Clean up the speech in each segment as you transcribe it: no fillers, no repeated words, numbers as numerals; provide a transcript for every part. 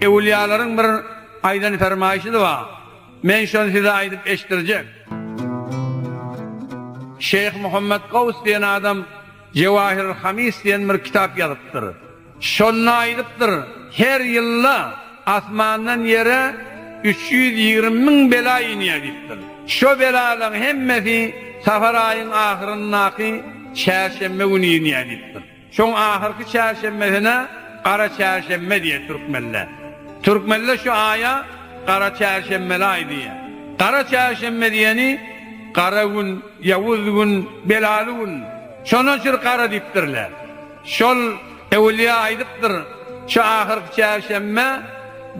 Öwülýalaryň bir aýdan fermaýşy-da bar. Men şony size aýdyp eşitdirjek. Şeýh Muhammet Gaws diýen adam Jewahirul Hamis diýen bir kitap ýazypdyr. Şonda aýdypdyr, Her ýylda asmandan ýere 320 müň bela inýär diýipdir. Şo belalaryň hemmesi safar aýyň ahyryndaky çärşenbe güni inýär diýipdir. Şoň ahyrky çärşenbesine gara çärşenbe diýýär türkmenler. Türkmenler şu aýa gara çärşenbeli aý diýýär. Gara çärşenbe diýeni gara gün, ýawuz gün, belaly gün. Şondan çyr gara diýipdirler. Şol öwülýa aýdypdyr, şu ahyrky çärşenbe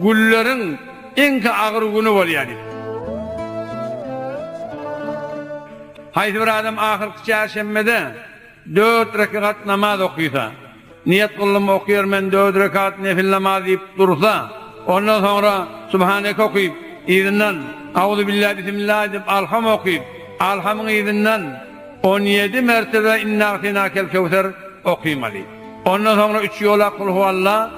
gülleriň iňki agyr güni bolýar diýip. Haýsy bir adam ahyrky çärşenbede Dört rekegat namaz okysa, niýet kyldym okyar men dört rekat nefil namaz diýip dursa, ondan soňra Subhaneke okyp, yzyndan Auzubillah Bismillah diýip Alham okyp, Alhamyň yzyndan 17 mertebe Inna agtinakel kewser okymaly. Ondan soňra üç ýola Kulhualla,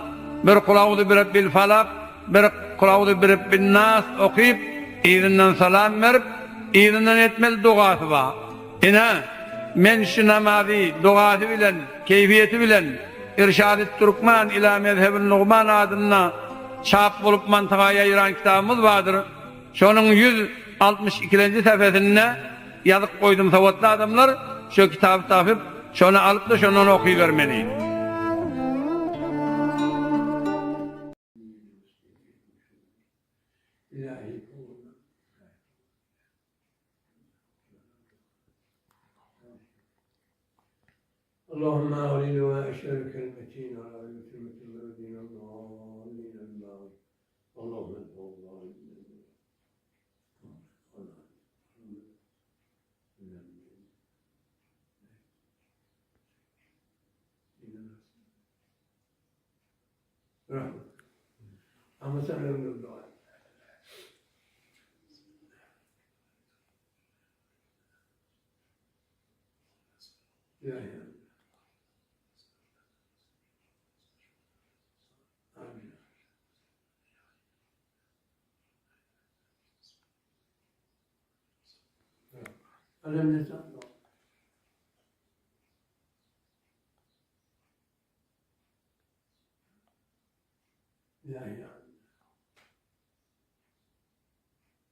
bir Kulauzu birabbil falak, bir Kulauzu birabbin nas okyp, yzyndan salam berip, yzyndan etmeli dogasy bar. Ine, men şu namazy dogasy bilen, keýfiýeti bilen Irşadit Türkmen ila mezhebin Nugman adynda çap bolup mantyga ýaýran kitabymyz bardyr. Şonuň 162-lenji sähfesinde ýazyp goýdum sowatly adamlar şo kitaby tapyp, şony alyp-da şondan okybermeli. اللهم أعلي لواء شرك المتين على المسلمة المردين الضالين الباغي اللهم الضالين Ama sen ömrümde Ya ya. Amin. Önemli Ya ya.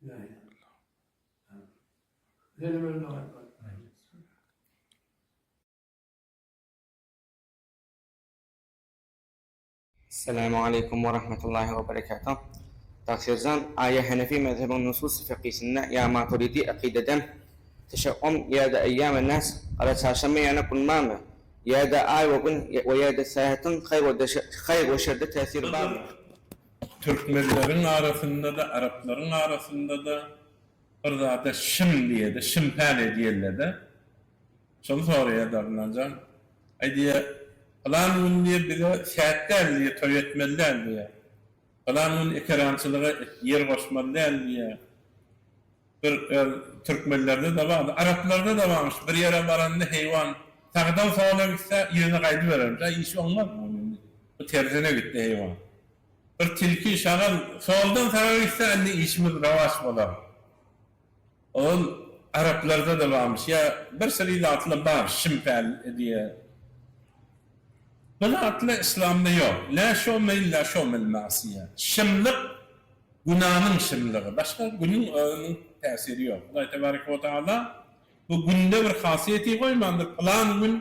Ya ya. Esselamu aleýkum we rahmetullahi we berekatuh. Tagsyrzan, aýa Henefi mezhebiň nusus fekisinde ýa Maturidi akydede teşe'um ýa-da eýýam-e nehs gara çarşenbe ýanak gün barmy? Ýa-da aý we gün we ýa-da sähetiň haýr we şerde täsiri barmy? Türkmenleriň arasynda-da, araplaryň arasynda-da bir zada şim diýedi, şimpäle diýerler-de. Şony soraýar Darynanjan. Aý diýýär, pylan gün diýýär, bize sähet däl diýýär, toý etmeli däl diýýär. Pylan gün ekerançylyga ýer goşmaly däl diýýär. Bir öz türkmenlerde-de bardy, araplarda-da barmyş, bir ýere baranda heýwan sagdan sola gitse, yzyna gaýdyberermiş. Aý, işi oňmaz munuň indi. Bu tersine gitdi heýwan. Bir tilki, şagal soldan saga gitse, indi işimiz rowaç bolar. Ol araplarda-da barmyş, ýa bir süri zatlar bar, şimpäl diýe. Bu zatlar yslamda ýok. Lä şu'me illa şu'mel ma'siýe. Şymlyk günanyň şymlygy. Başga günüň özüniň täsiri ýok. Hudaý tebareke we taala bu günde bir hasiýeti goýmandyr, pylan gün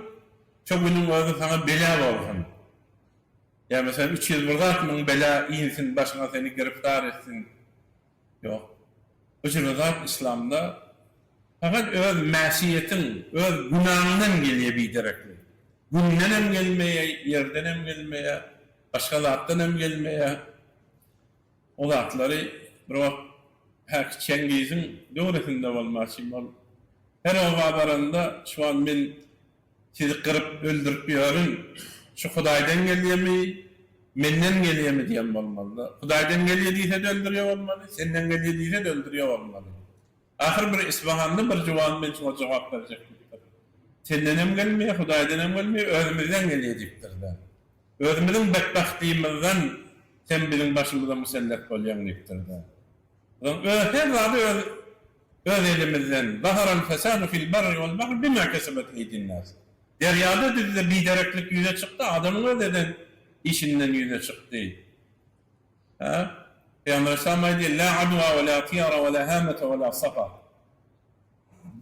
şo günüň özi saňa bela bolsun. Ýa meselem 301 zat müň bela insin başyňa seni giriftar etsin. Ýok. Bu jüre zat yslamda fakat öz mäsiýetiň, öz günaňdan gelýär biderekli. Gündenem gelmeýär, ýerdenem gelmeýär, başga zatdan hem gelmeýär. O zatlary bir wagt häki Çengiziň döwresinde bolmaçym ol her oba baranda şu wagt men Sizi gyryp öldürip ýörün, şu Hudaýdan gelýämi, menden gelýämi diýen bolmalyda. Hudaýdan gelýä diýse-de öldürýä bolmaly, senden gelýä diýse-de öldürýä bolmaly. Ahyr bir Isfahanly bir juwan men şuňa jogap berjek diýipdir. Sendenem gelmeýä, Hudaýdanam gelmeýä, özümizden gelýä diýipdir-de. Özümiziň betbagtlygymyzdan sen biziň başymyza musellet bolýaň diýipdir-de. Onuň öz her zady öz öz elimizden. Zaharal fesadu fil barri wal bahri bima kesebet eýdin nas. Derýada düzde bidereklik ýüze çykdy, adamyň öz eden işinden ýüze çykdy. Hä? Pygamber aleyhissalam aýdýar, La adwa we la tiyara we la hamete we la safar.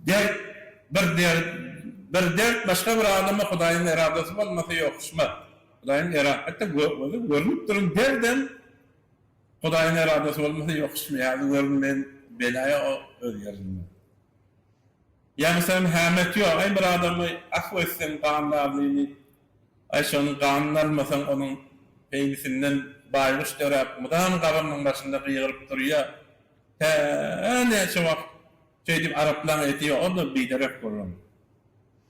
Dert bir dert bir dert başga bir adama Hudaýyň eradasy bolmasa ýokuşmaz. Hudaýyň era hatda gözi görnüp duran derdem Hudaýyň eradasy bolmasa ýokuşmaýar. Görünmeýän belaýa o öz ýerinde. Ýa meselem hämet ýok aý bir adamy afw etseň gandarlyny aý şonuň ganyny almasaň onuň beýnisinden baýguş döräp mydam gabrynyň başynda gygyryp durýa tä näçe wagt şeýdip araplaň eti ýok o-da biderek gürrüň.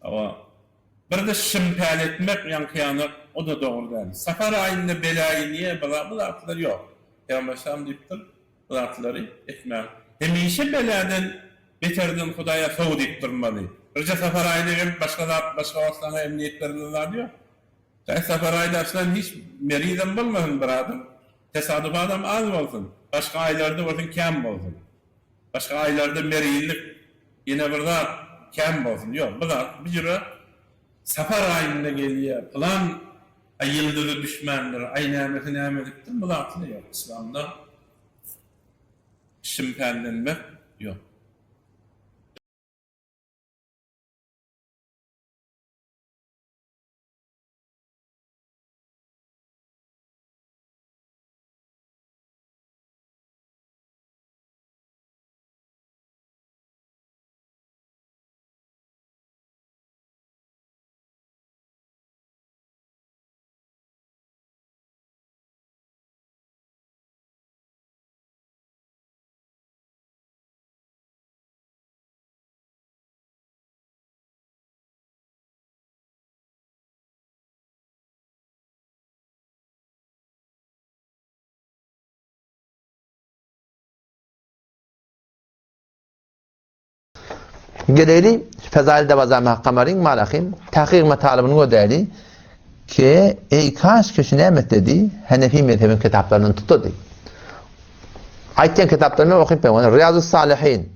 Hawa. Birde şympäl etmek ýaňky ýanak o-da dogry däl. Sapar aýynda bela inýä bu zatlar ýok. Pygamber aleyhissalam diýipdir. Bu zatlary etmäň. Hemişe beladan, beterden Hudaýa sow diýip durmaly. Birje Sapar aýyna gelip başga zat, başga wagt saňa emniýet berlen zady ýok. Çaý Sapar aýda aslan hiç merizem bolmasyn bir adam. Tesadüf adam az bolsun. Başga aýlarda bolsun kän bolsun. Başga aýlarda merizlik ýene bir zat kän bolsun. Ýok bu zat bu jüre Sapar aýynda gelýär. Pylan Aý ýyldyzy düşmändir, aý nämesi näme edipdir, bu zatlar ýok yslamda şimpänlenmek ýok. Geleli Fezail Devazame Kamaryň Malahym tahkyk matalybyny gözläli ki eý kaş ki şu näme dedi Hanefi mezhebiň kitaplaryndan tutdy. Aýtýan kitaplaryny okyp ben ony Riyazus Salihin.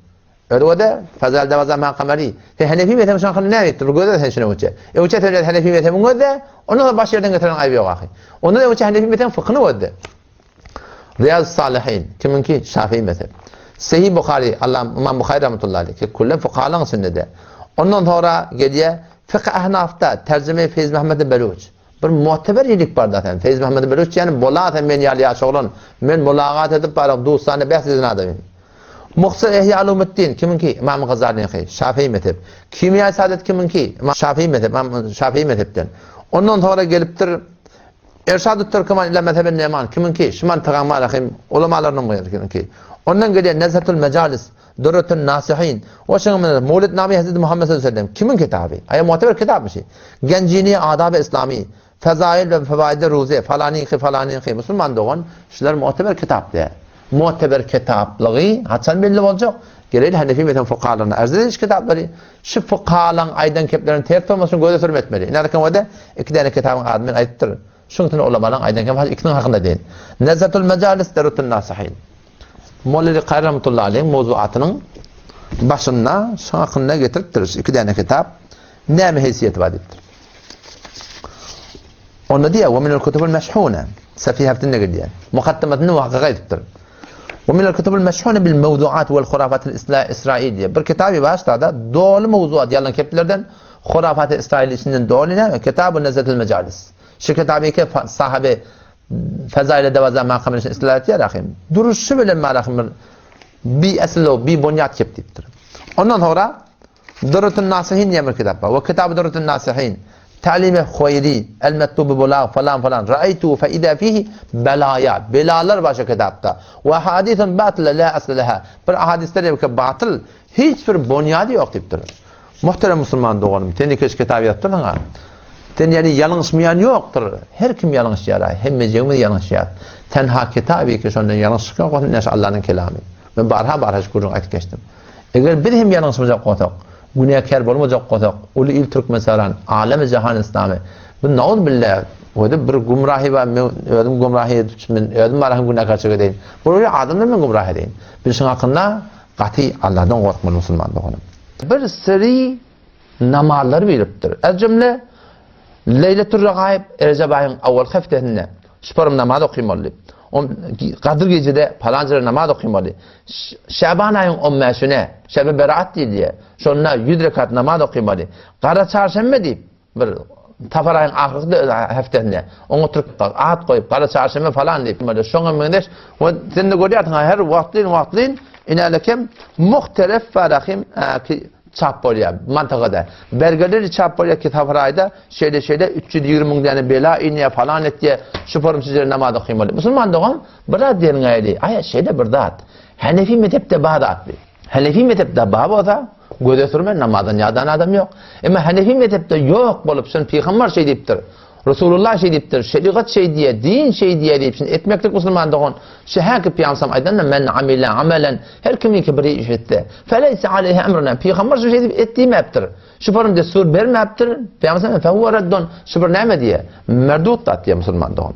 Öyle Fezail Devazame Kamary. Sen Hanefi mezhebiň şoň hakynda näme etdi? Bir gözle sen şuna öçe. Öçe sen Hanefi mezhebiň gözle, ondan sonra baş yerden getiren aýby ýok ahy. Ondan öňçe Hanefi mezhebiň fykhyny gözle. Riýaz Salihin, kimiňki? Şafii mezhep. Sahih Buhary, Allah Imam Buhary rahmetullahi aleyh, ki kullen fukahalyň içinde-de. Ondan sonra gelýär Fıkh Ahnafda terjime Feýz Muhammed Beluç. Bir muteber ýilik bar da sen. Feýz Muhammed Beluç ýani bola sen men ýaly ýaş oglan. Men mulagat edip baryp dustana bäs eden adamym. Muhsar Ehya Ulumuddin kimiňki? Imam Gazalyňky, Şafii mezhep. Kimýa Saadet kimiňki? Imam Şafii mezhep, Imam Şafii mezhepden. Ondan sonra gelipdir Erşad-ut Türküman ile mezhebin Neman, kimiňki? Şimal Pygamber Rahim, ulamalarynyň biri kimiňki? Ondan gelýän Nezhetul Mejalis, Durretun Nasihin, o şoňa meňzeş Mewlidname Hezreti Muhammed sallallahu aleyhi ve sellem, kimiň kitaby? Aýa muteber kitapmyş. Genjini Adab-y Islami, Fezail we Fewaid-i Ruze, falanyňky, falanyňky, musulman dogan, şular muteber kitap däl. Muteber kitaplygy haçan belli boljak? Geleli Hanefi mezhebiň fukahalaryna arz ediş kitaplary, şu fukahalaryň aýdan keplerini ters bolmasyn göze sürme etmeli. Ine arkaňda iki däne kitabyň adyny men aýdypdyryn. Şuň üçin ulamalaryň aýdan kepi has ikisiniň hakynda deýin. Nezzetul Mejalis Derutun Nasihin. Molla Kary rahmetullahi aleyhiň mowzuatynyň başynda şuň hakynda getiripdir şu iki däne kitap näme heýsiýeti bar diýipdir. Onda diýýär, "Ve minel kutubul meşhune." Safiha hepdinde gelýär. Mukaddematynda muhakkak aýdypdyr. Ve minel kutubul meşhune bil mewzuat vel hurafatil İsrailiye. Bir kitaby bar şurada, doly mewzuat ýalan keplerden, hurafat İsrail içinden doly näme? Kitabu Nezzetul Mejalis. Şu kitaby ki sahabe Fezaile devaza makamyny için ıslah etýär ahim. Duruşy bilen marahym bir bi eslo bi bunyat kep diýipdir. Ondan sonra Durretun Nasihin diýen bir kitap bar. We Kitabu Durretun Nasihin. Ta'limi Huwaýri, El-Metlubu Bulag falan falan. Ra'aytu fe iza fihi belaýa. Belalar bar şu kitapda. We ahadithun batyla la asla leha. Bir ahadisler ýa ki batyl, hiç bir bonýady ýok diýipdir. Muhterem musulman doganym, sen iki kitap ýazypdyrsyň-a. Sen ýani ýalňyşmaýan ýokdur. Her kim ýalňyşýar-a, hemmejigimiz ýalňyşýas. Tenha kitaby ki şondan ýalňyş çykýan bolsa ine şu Allanyň kelamy. Men barha-barha şu gürrüňi aýdyp geçdim. Eger biz hem ýalňyşmajak bolsak, günäkär bolmajak bolsak, uly il Türkmenistan, alemi jahan islamy, bu nauzbilla. Özi bir gümrahy bar, men özüm gümrahy edip, men özüm barahym günäkärçilik edeýin. Bir adamlar men gümrah edeýin. Biz şuň hakynda gaty Allahdan gorkmaly musulman doganym. Bir syry namazlary beripdir. Ez jümle Leýletur Regaib Rejep aýyň awwal heftesinde şuparym namaz okymaly. On Gadyr gijede palan jere namaz okymaly. Şaban aýyň on bäşine Şebi Beraat diýilýär. Şonda ýüz rekat namaz okymaly. Gara çarşenbe diýip bir Safar aýyň ahyrky heftesinde oňa oturyp at goýup gara çarşenbe falan diýip böyle şoňa meňzeş we sen de görýärsiň her wagtlyn wagtlyn inälekem muhtelef barahim ki çap bolýar mantygada. Bergeleri çap bolýar ki Safar aýda şeýle şeýle 320 müň däne bela inýär falan etýär şu forum sizlere namaz okymaly. Musulman dogan biraz diýeniň aýly aýa şeýle bir zat. Hanefi mezhepde bar zat bi. Hanefi mezhepde bar bolsa, göze sürme namazdan ýadan adam ýok. Emma Hanefi mezhepde ýok bolup, şun pygambar şeý diýipdir. Resulullah şeý diýipdir, şerigat şeý diýýär, din şeý diýýär diýip, şun etmeklik musulman dogan, şu häki pygamsam aýdanda men amile amelen, her kimiki bir iş etse, feleyse aleyhi emruna, pygambar şu şeý diýip et diýmäpdir. Şu forum dessur bermäpdir, pygamsam fehuve reddun, şu bir näme diýýär? Merdut zat diýýär musulman dogan.